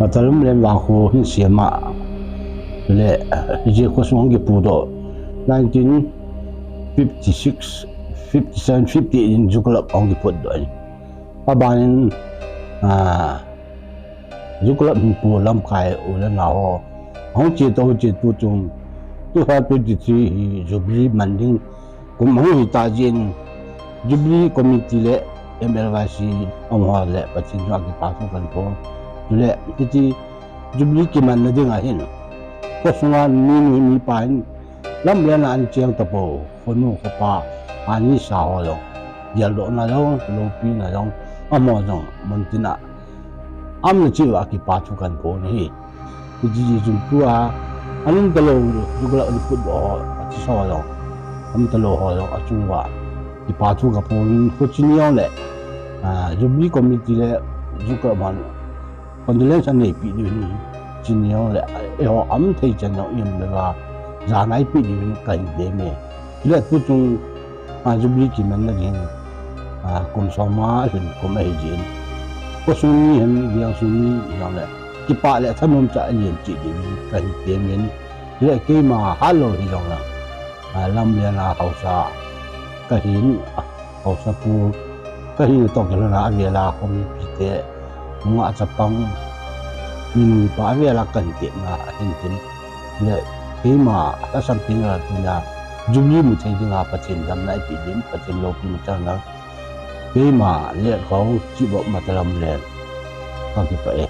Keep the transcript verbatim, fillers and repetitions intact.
Matalam Len vang khu hin siam a, le, hiche khosung hung kipudoh, nineteen fifty-six, fifty-seven, fifty-eight in Juglap hung kiputdoh in. Abanin, ah, Juglap hin pu lamkai u le nao ho hung che to che tu chung, two thousand twenty-three hi Jubilee man ding kum hung hi ta jin, Jubilee Committee le M L Y C amaho le Pathen chunga kipa thu kan phong. Chule, hiche Jubilee kimanna dinga hin, khosunga minu mipa hin lamlen a an cheng tapou, khonu khopa, anisa ho jong, geldohna jong, loupina jong, amaho jong, muntina, aumna cheh uva kipa thu kan phong ahi. Hiche jeh chun tua, aum talou, Juglap kiputdoh ho, athisa ho jong, aum talou ho jong, achunguva kipa thu ka phong, kho chini jong le, ah, Jubilee Committee le, Juglap man, condolence aneipi diuvin, chini jong le, eiho aum thei chan jong ium le va, jana eipeh diuvin kahin temme. Chule tuchung, ah, Jubilee kimanna ding, ah, kum som alhin kum ahi jin, khosung mi hin, veng sung mi jong le, kipah le thanom cha alen cheh diuvin kahin temin. Chule keima hatlou hijongle, ah, lamlen a haosa kahin, haosa pu kahin toh kilhona avela khomipite, nungah chapang, minu mipa avela kahin tepna ahin tin. Le keima tahsan tengle tunia Jubilee mu thei dinga Pathen damna eipeh din, Pathen loupina chang lang. Keima Letkhao Chief of Matalam Len, kakipah e.